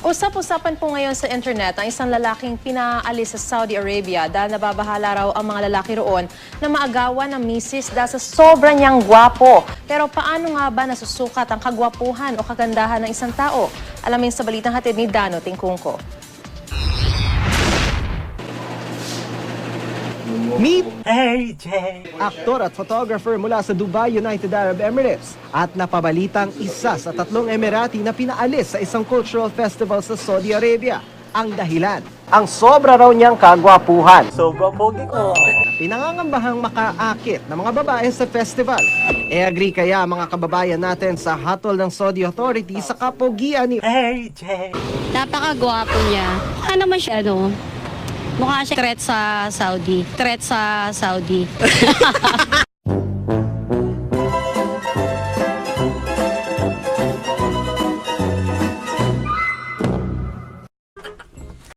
Usap-usapan po ngayon sa internet ang isang lalaking pinaalis sa Saudi Arabia dahil nababahala raw ang mga lalaki roon na maagawan ng misis dahil sa sobra niyang gwapo. Pero paano nga ba nasusukat ang kagwapuhan o kagandahan ng isang tao? Alamin sa balitang hatid ni Dano Tingkungko. Meet AJ! Aktor at photographer mula sa Dubai, United Arab Emirates, at napabalitang isa sa tatlong Emirati na pinaalis sa isang cultural festival sa Saudi Arabia. Ang dahilan, ang sobra raw niyang kagwapuhan. Sobra pogi ko. Na pinangangambahang makaakit ng mga babae sa festival. E agree kaya mga kababayan natin sa hatol ng Saudi Authority sa kapogian ni AJ. Napakagwapo niya. Mukha naman siya, ano, mukha siya threat sa Saudi. Threat sa Saudi.